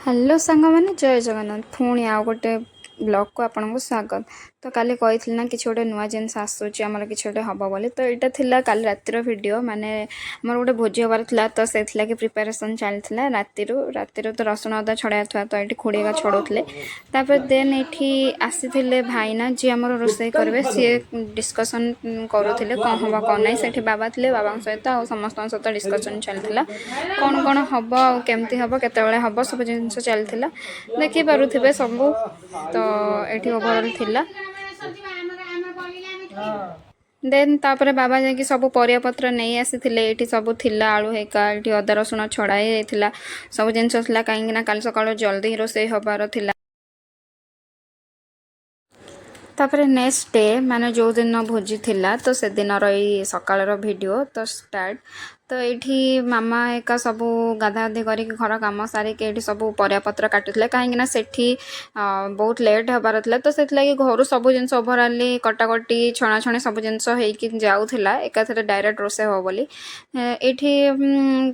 Hello ସାଙ୍ଗମାନେ, ଜୟ ଜଗନ୍ନାଥ। ପୁଣି ଆଉ ଗୋଟେ ବ୍ଲଗ୍କୁ ଆପଣଙ୍କୁ ସ୍ୱାଗତ। ତ କାଲି କହିଥିଲି ନା, କିଛି ଗୋଟେ ନୂଆ ଜିନିଷ ଆସୁଛି ଆମର, କିଛି ଗୋଟେ ହେବ ବୋଲି। ତ ଏଇଟା ଥିଲା କାଲି ରାତିର ଭିଡ଼ିଓ। ମାନେ ଆମର ଗୋଟେ ଭୋଜି ହେବାର ଥିଲା, ତ ସେଥିଲାଗି ପ୍ରିପାରେସନ୍ ଚାଲିଥିଲା ରାତିରୁ ରାତିରୁ। ତ ରସୁଣ ଅଦା ଛଡ଼ା ଥିଲା, ତ ଏଇଠି ଖୁଡ଼ି ଏକା ଛଡ଼ଉଥିଲେ। ତାପରେ ଦେନ୍ ଏଇଠି ଆସିଥିଲେ ଭାଇନା, ଯିଏ ଆମର ରୋଷେଇ କରିବେ। ସିଏ ଡିସ୍କସନ୍ କରୁଥିଲେ କ'ଣ ହେବ କ'ଣ ନାହିଁ। ସେଠି ବାବା ଥିଲେ, ବାବାଙ୍କ ସହିତ ଆଉ ସମସ୍ତଙ୍କ ସହିତ ଡିସ୍କସନ୍ ଚାଲିଥିଲା, କ'ଣ କ'ଣ ହେବ ଆଉ କେମିତି ହେବ, କେତେବେଳେ ହେବ, ସବୁ ଜିନିଷ ଚାଲିଥିଲା। ଦେଖିପାରୁଥିବେ ସବୁ। ତ ଏଠି ଓଭରଅଲ୍ ଥିଲା। ଦେନ୍ ତାପରେ ବାବା ଯାଇକି ସବୁ ପରିବାପତ୍ର ନେଇ ଆସିଥିଲେ। ଏଇଠି ସବୁ ଥିଲା, ଆଳୁ ହେଇକା, ଏଇଠି ଅଦା ରସୁଣ ଛଡ଼ା ହେଇଯାଇଥିଲା, ସବୁ ଜିନିଷ ଥିଲା, କାହିଁକି ନା କାଲି ସକାଳୁ ଜଲ୍ଦି ହିଁ ରୋଷେଇ ହେବାର ଥିଲା। ତାପରେ ନେକ୍ସଟ ଡେ, ମାନେ ଯେଉଁଦିନ ଭୋଜି ଥିଲା, ତ ସେଦିନର ଏଇ ସକାଳର ଭିଡ଼ିଓ ତ ଷ୍ଟାର୍ଟ। ତ ଏଇଠି ମାମା ଏକା ସବୁ ଗାଧା ଗାଧି କରିକି, ଘର କାମ ସାରିକି ଏଇଠି ସବୁ ପରିବାପତ୍ର କାଟୁଥିଲେ, କାହିଁକିନା ସେଠି ବହୁତ ଲେଟ୍ ହେବାର ଥିଲା। ତ ସେଥିଲାଗି ଘରୁ ସବୁ ଜିନିଷ ଓଭରାଲି କଟାକଟି, ଛଣାଛଣି ସବୁ ଜିନିଷ ହେଇକି ଯାଉଥିଲା, ଏକାଥରେ ଡାଇରେକ୍ଟ ରୋଷେଇ ହେବ ବୋଲି। ଏଇଠି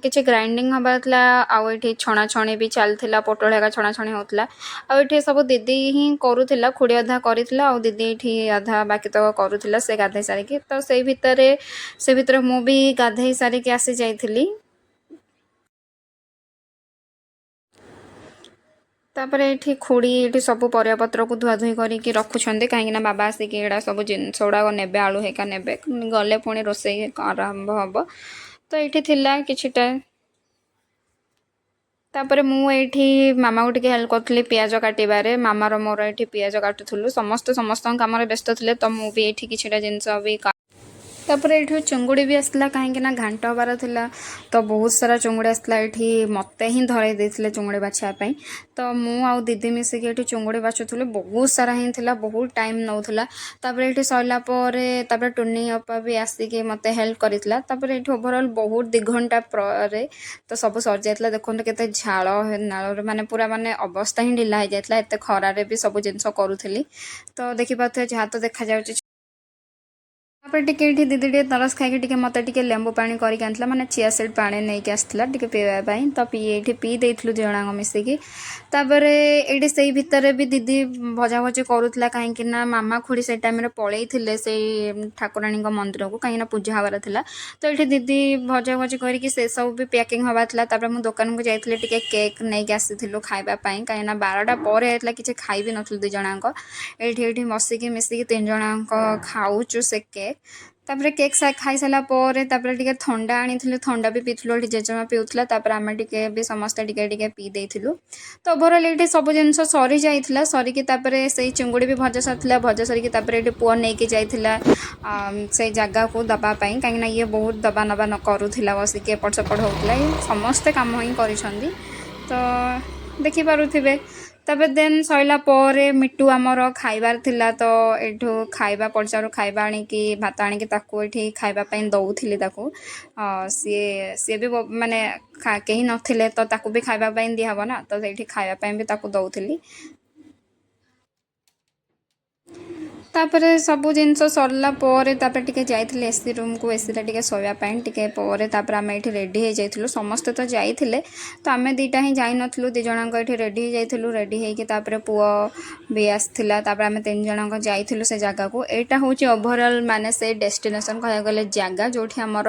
କିଛି ଗ୍ରାଇଣ୍ଡିଙ୍ଗ ହେବାର ଥିଲା ଆଉ ଏଇଠି ଛଣାଛଣି ବି ଚାଲିଥିଲା, ପୋଟଳ ହେକା ଛଣାଛଣି ହେଉଥିଲା। ଆଉ ଏଇଠି ସବୁ ଦିଦି ହିଁ କରୁଥିଲା। ଖୁଡ଼ି ଅଧା କରିଥିଲା ଆଉ ଦିଦି ଏଇଠି ଅଧା ବାକି ତକ କରୁଥିଲା ସେ ଗାଧେଇ ସାରିକି। ତ ସେଇ ଭିତରେ ମୁଁ ବି ଗାଧେଇ ସାରିକି ଆସି ଯାଇଥିଲି। ତାପରେ ଏଇଠି ଖୁଡ଼ି ଏଇଠି ସବୁ ପରିବାପତ୍ରକୁ ଧୁଆଧୁଇ କରିକି ରଖୁଛନ୍ତି, କାହିଁକିନା ବାବା ଆସିକି ଏଇଟା ସବୁ ଜିନିଷ ଗୁଡ଼ାକ ନେବେ, ଆଳୁ ହେଇକା ନେବେ, ଗଲେ ପୁଣି ରୋଷେଇ ଆରମ୍ଭ ହେବ। ତ ଏଇଠି ଥିଲା କିଛିଟା। ତାପରେ ମୁଁ ଏଇଠି ମାମାକୁ ଟିକେ ହେଲ୍ପ କରୁଥିଲି ପିଆଜ କାଟିବାରେ। ମାମାର ମୋର ଏଇଠି ପିଆଜ କାଟୁଥିଲୁ। ସମସ୍ତେ ସମସ୍ତଙ୍କ କାମରେ ବ୍ୟସ୍ତ ଥିଲେ, ତ ମୁଁ ବି ଏଇଠି କିଛିଟା ଜିନିଷ ବି। ତାପରେ ଏଇଠୁ ଚିଙ୍ଗୁଡ଼ି ବି ଆସିଥିଲା, କାହିଁକି ନା ଘାଣ୍ଟ ହେବାର ଥିଲା। ତ ବହୁତ ସାରା ଚିଙ୍ଗୁଡ଼ି ଆସିଥିଲା। ଏଇଠି ମୋତେ ହିଁ ଧରେଇ ଦେଇଥିଲେ ଚିଙ୍ଗୁଡ଼ି ବାଛିବା ପାଇଁ। ତ ମୁଁ ଆଉ ଦିଦି ମିଶିକି ଏଇଠି ଚିଙ୍ଗୁଡ଼ି ବାଛୁଥିଲୁ। ବହୁତ ସାରା ହିଁ ଥିଲା, ବହୁତ ଟାଇମ୍ ନେଉଥିଲା। ତାପରେ ଏଇଠି ସରିଲା ପରେ ତାପରେ ଟୁନି ଅପା ବି ଆସିକି ମୋତେ ହେଲ୍ପ କରିଥିଲା। ତାପରେ ଏଇଠି ଓଭରଅଲ୍ ବହୁତ 2 ଘଣ୍ଟା ପରେ ତ ସବୁ ସରିଯାଇଥିଲା। ଦେଖନ୍ତୁ କେତେ ଝାଳ ନାଳରେ, ମାନେ ପୁରା ମାନେ ଅବସ୍ଥା ହିଁ ଢିଲା ହେଇଯାଇଥିଲା। ଏତେ ଖରାରେ ବି ସବୁ ଜିନିଷ କରୁଥିଲି। ତ ଦେଖିପାରୁଥିବେ, ଯାହା ତ ଦେଖାଯାଉଛି। ତାପରେ ଟିକେ ଏଇଠି ଦିଦି ଟିକେ ତରସ ଖାଇକି ଟିକେ ମୋତେ ଟିକେ ଲେମ୍ବୁ ପାଣି କରିକି ଆଣିଥିଲା, ମାନେ ଚିଆ ସିଡ୍ ପାଣି ନେଇକି ଆସିଥିଲା ଟିକେ ପିଇବା ପାଇଁ। ତ ପିଇ ଏଇଠି ପିଇ ଦେଇଥିଲୁ 2 ଜଣଙ୍କ ମିଶିକି। ତାପରେ ଏଇଠି ସେଇ ଭିତରେ ବି ଦିଦି ଭଜାଭଜି କରୁଥିଲା, କାହିଁକି ନା ମାମା ଖୁଡ଼ି ସେଇ ଟାଇମ୍ରେ ପଳେଇଥିଲେ ସେଇ ଠାକୁରାଣୀଙ୍କ ମନ୍ଦିରକୁ, କାହିଁକିନା ପୂଜା ହେବାର ଥିଲା। ତ ଏଇଠି ଦିଦି ଭଜାଭଜି କରିକି ସେସବୁ ବି ପ୍ୟାକିଂ ହେବାର ଥିଲା। ତାପରେ ମୁଁ ଦୋକାନକୁ ଯାଇଥିଲି, ଟିକେ କେକ୍ ନେଇକି ଆସିଥିଲୁ ଖାଇବା ପାଇଁ, କାହିଁକିନା 12ଟା ପରେ ହେଇଥିଲା, କିଛି ଖାଇ ବି ନଥିଲୁ 2 ଜଣଙ୍କ। ଏଇଠି ବସିକି ମିଶିକି ତିନି ଜଣଙ୍କ ଖାଉଛୁ ସେ କେକ୍। ତାପରେ କେକ୍ ଖାଇସାରିଲା ପରେ ତାପରେ ଟିକେ ଥଣ୍ଡା ଆଣିଥିଲୁ, ଥଣ୍ଡା ବି ପିଇଥିଲୁ। ଏଠି ଜେଜେମା ପିଉଥିଲା, ତାପରେ ଆମେ ଟିକେ ବି ସମସ୍ତେ ଟିକେ ଟିକେ ପିଇ ଦେଇଥିଲୁ। ତ ଓଭରଅଲ୍ ଏଇଠି ସବୁ ଜିନିଷ ସରିଯାଇଥିଲା। ସରିକି ତାପରେ ସେଇ ଚିଙ୍ଗୁଡ଼ି ବି ଭଜା ସରିଥିଲା। ଭଜା ସରିକି ତାପରେ ଏଇଠି ପୁଅ ନେଇକି ଯାଇଥିଲା ସେଇ ଜାଗାକୁ ଦବା ପାଇଁ, କାହିଁକିନା ଇଏ ବହୁତ ଦବା ନବା ନ କରୁଥିଲା, ବସିକି ଏପଟ ସେପଟ ହେଉଥିଲା। ଇଏ ସମସ୍ତେ କାମ ହିଁ କରିଛନ୍ତି, ତ ଦେଖିପାରୁଥିବେ। ତାପରେ ଦେନ୍ ସରିଲା ପରେ ମିଟୁ ଆମର ଖାଇବାର ଥିଲା। ତ ଏଇଠୁ ଖାଇବା ପଡ଼ିଶାରୁ ଖାଇବା ଆଣିକି, ଭାତ ଆଣିକି ତାକୁ ଏଇଠି ଖାଇବା ପାଇଁ ଦଉଥିଲି ତାକୁ। ସିଏ ବି ମାନେ କେହି ନଥିଲେ, ତ ତାକୁ ବି ଖାଇବା ପାଇଁ ଦିଆହବ ନା, ତ ସେଇଠି ଖାଇବା ପାଇଁ ବି ତାକୁ ଦଉଥିଲି। ତାପରେ ସବୁ ଜିନିଷ ସରିଲା ପରେ ତାପରେ ଟିକେ ଯାଇଥିଲି ଏସି ରୁମ୍କୁ, ଏସିରେ ଟିକେ ଶୋଇବା ପାଇଁ ଟିକେ ପରେ। ତାପରେ ଆମେ ଏଇଠି ରେଡ଼ି ହେଇଯାଇଥିଲୁ। ସମସ୍ତେ ତ ଯାଇଥିଲେ, ତ ଆମେ ଦୁଇଟା ହିଁ ଯାଇନଥିଲୁ। 2 ଜଣଙ୍କ ଏଇଠି ରେଡ଼ି ହେଇଯାଇଥିଲୁ। ରେଡ଼ି ହେଇକି ତାପରେ ପୁଅ ବି ଆସିଥିଲା। ତାପରେ ଆମେ ତିନି ଜଣଙ୍କ ଯାଇଥିଲୁ ସେ ଜାଗାକୁ। ଏଇଟା ହେଉଛି ଓଭରଅଲ୍ ମାନେ ସେ ଡେଷ୍ଟିନେସନ୍ କହିବାକୁ ଗଲେ ଜାଗା, ଯେଉଁଠି ଆମର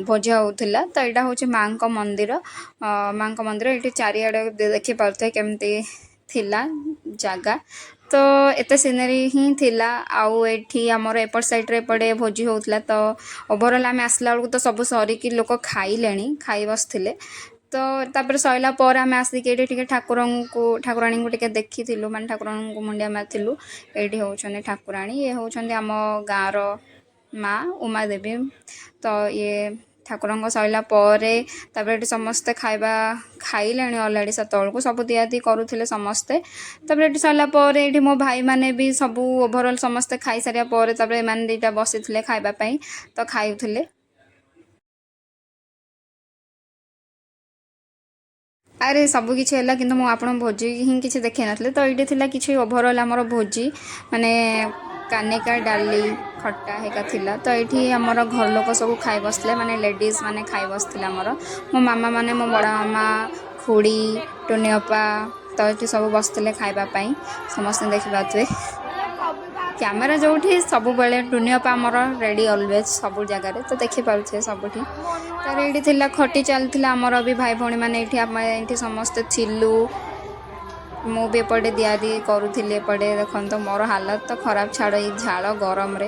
ଭୋଜି ହେଉଥିଲା। ତ ଏଇଟା ହେଉଛି ମାଆଙ୍କ ମନ୍ଦିର। ମାଆଙ୍କ ମନ୍ଦିର ଏଇଠି ଚାରିଆଡ଼େ ଦେଖିପାରୁଥିବେ କେମିତି ଥିଲା ଜାଗା। ତ ଏତେ ସିନେରୀ ହିଁ ଥିଲା। ଆଉ ଏଠି ଆମର ଏପଟ ସାଇଡ଼୍ରେ ଏପଟେ ଭୋଜି ହେଉଥିଲା। ତ ଓଭରଅଲ୍ ଆମେ ଆସିଲା ବେଳକୁ ତ ସବୁ ସରିକି ଲୋକ ଖାଇଲେଣି, ଖାଇ ବସିଥିଲେ। ତ ତାପରେ ସରିଲା ପରେ ଆମେ ଆସିକି ଏଇଠି ଟିକେ ଠାକୁରଙ୍କୁ, ଠାକୁରାଣୀଙ୍କୁ ଟିକେ ଦେଖିଥିଲୁ, ମାନେ ଠାକୁରାଣୀଙ୍କୁ ମୁଣ୍ଡିଆ ମାରିଥିଲୁ। ଏଇଠି ହେଉଛନ୍ତି ଠାକୁରାଣୀ। ଇଏ ହେଉଛନ୍ତି ଆମ ଗାଁର ମା ଉମା ଦେବୀ। ତ ଇଏ ଠାକୁରଙ୍କ ସରିଲା ପରେ ତାପରେ ଏଠି ସମସ୍ତେ ଖାଇବା ଖାଇଲେଣି ଅଲରେଡ଼ି, ସେତେବେଳକୁ ସବୁ ଦିଆଦି କରୁଥିଲେ ସମସ୍ତେ। ତାପରେ ଏଠି ସରିଲା ପରେ ଏଇଠି ମୋ ଭାଇମାନେ ବି ସବୁ ଓଭରଅଲ୍ ସମସ୍ତେ ଖାଇସାରିବା ପରେ ତାପରେ ଏମାନେ ଦୁଇଟା ବସିଥିଲେ ଖାଇବା ପାଇଁ, ତ ଖାଉଥିଲେ। ଆରେ, ସବୁ କିଛି ହେଲା, କିନ୍ତୁ ମୁଁ ଆପଣଙ୍କ ଭୋଜି ହିଁ କିଛି ଦେଖେଇ ନଥିଲି। ତ ଏଇଠି ଥିଲା କିଛି ଓଭରଅଲ୍ ଆମର ଭୋଜି, ମାନେ କାନିକା, ଡାଲି, ଖଟା ହେଇକା ଥିଲା। ତ ଏଇଠି ଆମର ଘର ଲୋକ ସବୁ ଖାଇ ବସିଥିଲେ, ମାନେ ଲେଡ଼ିଜ୍ ମାନେ ଖାଇ ବସିଥିଲେ ଆମର, ମୋ ମାମା ମାନେ, ମୋ ବଡ଼ ମାମା, ଖୁଡ଼ି, ଟୁନି ଅପା, ତ ଏଠି ସବୁ ବସିଥିଲେ ଖାଇବା ପାଇଁ। ସମସ୍ତେ ଦେଖିପାରୁଥିବେ କ୍ୟାମେରା ଯେଉଁଠି ସବୁବେଳେ ଟୁନି ଅପା ଆମର ରେଡ଼ି ଅଲୱେଜ୍ ସବୁ ଜାଗାରେ, ତ ଦେଖିପାରୁଥିବେ ସବୁଠି। ତାର ଏଇଠି ଥିଲା, ଖଟି ଚାଲିଥିଲା ଆମର ବି। ଭାଇ ଭଉଣୀମାନେ ଏଇଠି, ଆମେ ଏଇଠି ସମସ୍ତେ ଥିଲୁ। ମୁଁ ବି ଏପଟେ ଦିଆଦି କରୁଥିଲି। ଏପଟେ ଦେଖନ୍ତୁ, ମୋର ହାଲତ ତ ଖରାପ ଛାଡ଼, ଏଇ ଝାଳ ଗରମରେ।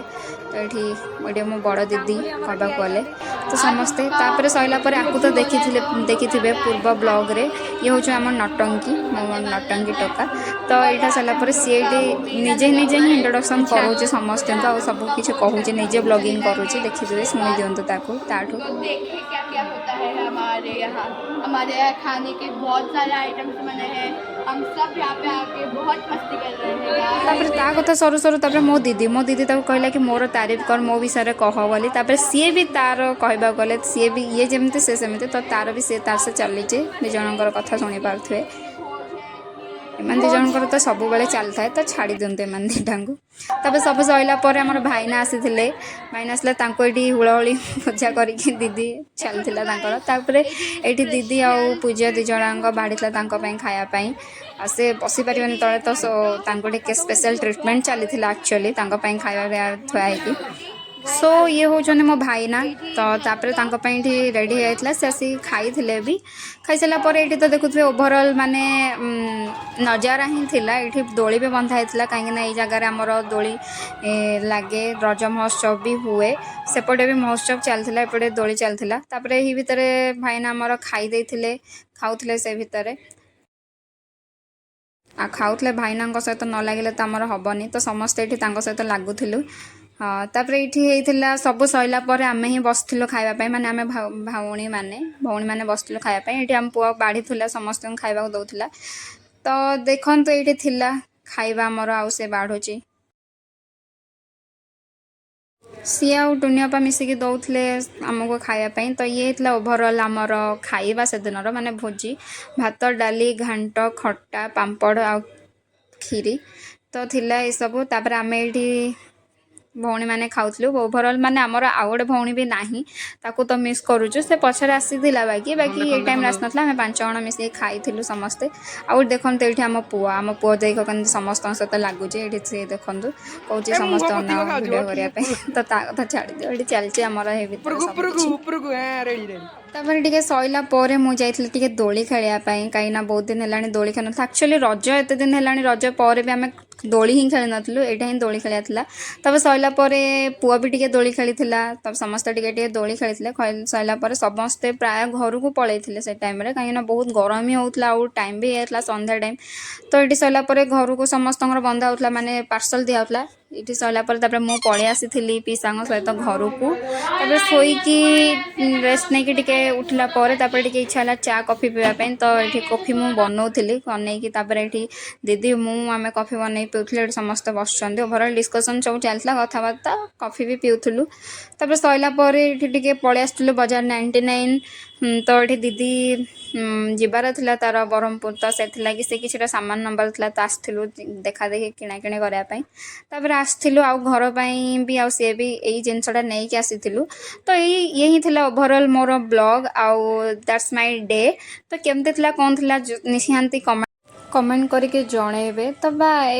ତ ଏଇଠି ଏଇଠି ମୋ ବଡ଼ ଦିଦି କହିବାକୁ ଗଲେ ତ ସମସ୍ତେ। ତାପରେ ସରିଲା ପରେ ଆକୁ ତ ଦେଖିଥିଲେ, ଦେଖିଥିବେ ପୂର୍ବ ବ୍ଲଗ୍ରେ। ଇଏ ହେଉଛି ଆମ ନଟଙ୍କି, ମୋ ନଟଙ୍କି ଟୋକା। ତ ଏଇଟା ସରିଲା ପରେ ସିଏ ଏଇଠି ନିଜେ ନିଜେ ହିଁ ଇଣ୍ଟ୍ରୋଡକ୍ସନ୍ କରାଉଛି ସମସ୍ତଙ୍କୁ ଆଉ ସବୁ କିଛି କହୁଛି, ନିଜେ ବ୍ଲଗିଂ କରୁଛି। ଦେଖିଥିବେ, ଶୁଣି ଦିଅନ୍ତୁ ତାକୁ ତାଠୁ। तो देखें क्या क्या होता है हमारे यहाँ। हमारे यहाँ खाने के बहुत सारे आइटम्स बने हैं। हम सब यहाँ पे आके बहुत मस्ती कर रहे हैं यार। ତାପରେ ତା କଥା ସରୁ ସରୁ ତାପରେ ମୋ ଦିଦି ତାକୁ କହିଲା କି ମୋର ତାରିଫ କର, ମୋ ବିଷୟରେ କହ ବୋଲି। ତାପରେ ସିଏ ବି ତାର କହିବାକୁ ଗଲେ ସିଏ ବି, ଇଏ ଯେମିତି ସେ ସେମିତି, ତ ତାର ବି ସେ ତାର ସେ ଚାଲିଛି। ଦୁଇ ଜଣଙ୍କର କଥା ଶୁଣିପାରୁଥିବେ। ଏମାନେ ଦୁଇ ଜଣଙ୍କର ତ ସବୁବେଳେ ଚାଲିଥାଏ, ତ ଛାଡ଼ି ଦିଅନ୍ତୁ ଏମାନେ ଦୁଇଟାଙ୍କୁ। ତାପରେ ସବୁ ସରିଲା ପରେ ଆମର ଭାଇନା ଆସିଥିଲେ। ଭାଇନା ଆସିଲେ, ତାଙ୍କୁ ଏଇଠି ହୁଳହୁଳି ପୂଜା କରିକି ଦିଦି ଚାଲିଥିଲା ତାଙ୍କର। ତାପରେ ଏଇଠି ଦିଦି ଆଉ ପୂଜା ଦୁଇ ଜଣଙ୍କ ବାଢ଼ିଥିଲା ତାଙ୍କ ପାଇଁ ଖାଇବା ପାଇଁ। ଆଉ ସେ ବସିପାରିବେନି ତଳେ, ତ ସୋ ତାଙ୍କୁ ଟିକେ ସ୍ପେଶାଲ ଟ୍ରିଟମେଣ୍ଟ ଚାଲିଥିଲା ଆକ୍ଚୁଆଲି ତାଙ୍କ ପାଇଁ ଖାଇବା ଥୁଆ ହେଇକି। ସୋ ଇଏ ହେଉଛନ୍ତି ମୋ ଭାଇନା। ତ ତାପରେ ତାଙ୍କ ପାଇଁ ଏଠି ରେଡ଼ି ହେଇଯାଇଥିଲା, ସେ ଆସିକି ଖାଇଥିଲେ ବି। ଖାଇସାରିଲା ପରେ ଏଇଠି ତ ଦେଖୁଥିବେ ଓଭରଅଲ୍ ମାନେ ନଜାରା ହିଁ ଥିଲା। ଏଇଠି ଦୋଳି ବି ବନ୍ଧା ହେଇଥିଲା, କାହିଁକିନା ଏଇ ଜାଗାରେ ଆମର ଦୋଳି ଲାଗେ, ରଜ ମହୋତ୍ସବ ବି ହୁଏ। ସେପଟେ ବି ମହୋତ୍ସବ ଚାଲିଥିଲା, ଏପଟେ ଦୋଳି ଚାଲିଥିଲା। ତାପରେ ଏହି ଭିତରେ ଭାଇନା ଆମର ଖାଇ ଦେଇଥିଲେ, ଖାଉଥିଲେ ସେ ଭିତରେ। ଆଉ ଖାଉଥିଲେ, ଭାଇନାଙ୍କ ସହିତ ନ ଲାଗିଲେ ତ ଆମର ହେବନି, ତ ସମସ୍ତେ ଏଇଠି ତାଙ୍କ ସହିତ ଲାଗୁଥିଲୁ। ହଁ, ତାପରେ ଏଇଠି ହେଇଥିଲା। ସବୁ ସରିଲା ପରେ ଆମେ ହିଁ ବସିଥିଲୁ ଖାଇବା ପାଇଁ, ମାନେ ଆମେ ଭଉଣୀମାନେ ବସିଥିଲୁ ଖାଇବା ପାଇଁ। ଏଇଠି ଆମ ପୁଅ ବାଢ଼ିଥିଲା, ସମସ୍ତଙ୍କୁ ଖାଇବାକୁ ଦେଉଥିଲା। ତ ଦେଖନ୍ତୁ, ଏଇଠି ଥିଲା ଖାଇବା ଆମର ଆଉ ସେ ବାଢ଼ୁଛି। ସିଏ ଆଉ ଟୁନି ଅପା ମିଶିକି ଦେଉଥିଲେ ଆମକୁ ଖାଇବା ପାଇଁ। ତ ଇଏ ହେଇଥିଲା ଓଭରଅଲ୍ ଆମର ଖାଇବା ସେଦିନର, ମାନେ ଭୋଜି: ଭାତ, ଡାଲି, ଘାଣ୍ଟ, ଖଟା, ପାମ୍ପଡ଼ ଆଉ କ୍ଷୀରି ତ ଥିଲା ଏସବୁ। ତାପରେ ଆମେ ଏଇଠି ଭଉଣୀମାନେ ଖାଉଥିଲୁ। ଓଭରଅଲ୍ ମାନେ ଆମର ଆଉ ଗୋଟେ ଭଉଣୀ ବି ନାହିଁ, ତାକୁ ତ ମିସ୍ କରୁଛୁ। ସେ ପଛରେ ଆସିଥିଲା, ବାକି ବାକି ଏଇ ଟାଇମ୍ରେ ଆସିନଥିଲା। ଆମେ ପାଞ୍ଚ ଜଣ ମିଶିକି ଖାଇଥିଲୁ ସମସ୍ତେ। ଆଉ ଦେଖନ୍ତୁ ଏଇଠି ଆମ ପୁଅ ଦେଖ କେମିତି ସମସ୍ତଙ୍କ ସହିତ ଲାଗୁଛି। ଏଇଠି ସେ ଦେଖନ୍ତୁ କହୁଛି ଏ ମୁହଁ ସମସ୍ତଙ୍କ ପୋତିକ ଖାଉଛି, ଭିଡ଼ିଓ କରିବା ପାଇଁ। ତ ତା କଥା ଛାଡ଼ିଦିଅ, ଏଇଠି ଚାଲିଛି ଆମର ଏ ଭିତରେ ଉପରକୁ ସବୁ ଉପରକୁ କିଛି। ଉପରକୁ, ହଁ, ରେଡି ରେଡି। ତାପରେ ଟିକେ ସଇଲା ପରେ ମୁଁ ଯାଇଥିଲି ଟିକେ ଦୋଳି ଖେଳିବା ପାଇଁ, କାହିଁକିନା ବହୁତ ଦିନ ହେଲାଣି ଦୋଳି ଖେଳିନଥିଲି। ଆକ୍ଚୁଆଲି ରଜ ଏତେ ଦିନ ହେଲାଣି, ରଜ ପରେ ବି ଆମେ ଦୋଳି ହିଁ ଖେଳି ନଥିଲୁ। ଏଇଟା ହିଁ ଦୋଳି ଖେଳିବା ଥିଲା। ତାପରେ ସଇଲା ପରେ ପୁଅ ବି ଟିକେ ଦୋଳି ଖେଳିଥିଲା। ତାପରେ ସମସ୍ତେ ଟିକେ ଟିକେ ଦୋଳି ଖେଳିଥିଲେ। ସଇଲା ପରେ ସମସ୍ତେ ପ୍ରାୟ ଘରକୁ ପଳେଇଥିଲେ ସେ ଟାଇମ୍ରେ, କାହିଁକିନା ବହୁତ ଗରମ ହିଁ ହେଉଥିଲା ଆଉ ଟାଇମ୍ ବି ହେଇଯାଇଥିଲା ସନ୍ଧ୍ୟା ଟାଇମ୍। ତ ଏଇଠି ସରିଲା ପରେ ଘରକୁ ସମସ୍ତଙ୍କର ବନ୍ଧା ହେଉଥିଲା, ମାନେ ପାର୍ସଲ ଦିଆହେଉଥିଲା। ଏଇଠି ସରିଲା ପରେ ତାପରେ ମୁଁ ପଳେଇ ଆସିଥିଲି ପିଇସାଙ୍କ ସହିତ ଘରକୁ। ତାପରେ ଶୋଇକି ରେଷ୍ଟ ନେଇକି ଟିକେ ଉଠିଲା ପରେ ତାପରେ ଟିକେ ଇଚ୍ଛା ହେଲା ଚା କଫି ପିଇବା ପାଇଁ। ତ ଏଇଠି କଫି ମୁଁ ବନଉଥିଲି ବନେଇକି। ତାପରେ ଏଇଠି ଦିଦି, ମୁଁ, ଆମେ କଫି ବନେଇ ପିଉଥିଲୁ। ଏଠି ସମସ୍ତେ ବସୁଛନ୍ତି। ଓଭରଅଲ୍ ଡିସ୍କସନ୍ ସବୁ ଚାଲିଥିଲା, କଥାବାର୍ତ୍ତା, କଫି ବି ପିଉଥିଲୁ। ତାପରେ ସରିଲା ପରେ ଏଇଠି ଟିକେ ପଳେଇ ଆସିଥିଲୁ ବଜାର 99। ତ ଏଠି ଦିଦି ଯିବାର ଥିଲା ତାର ବ୍ରହ୍ମପୁର, ତ ସେଥିଲାଗି ସେ କିଛିଟା ସାମାନ ନେବାର ଥିଲା, ତ ଆସିଥିଲୁ ଦେଖା ଦେଖି କିଣାକିଣି କରିବା ପାଇଁ। ତାପରେ ଆସିଥିଲୁ ଆଉ ଘର ପାଇଁ ବି, ଆଉ ସିଏ ବି ଏଇ ଜିନିଷଟା ନେଇକି ଆସିଥିଲୁ। ତ ଏଇ ଇଏ ହିଁ ଥିଲା ଓଭରଅଲ୍ ମୋର ବ୍ଲଗ୍ ଆଉ that's my day. ତ କେମିତି ଥିଲା, କ'ଣ ଥିଲା, ନିହାତି କମେଣ୍ଟ କରିକି ଜଣେଇବେ। ତ ବାଏ।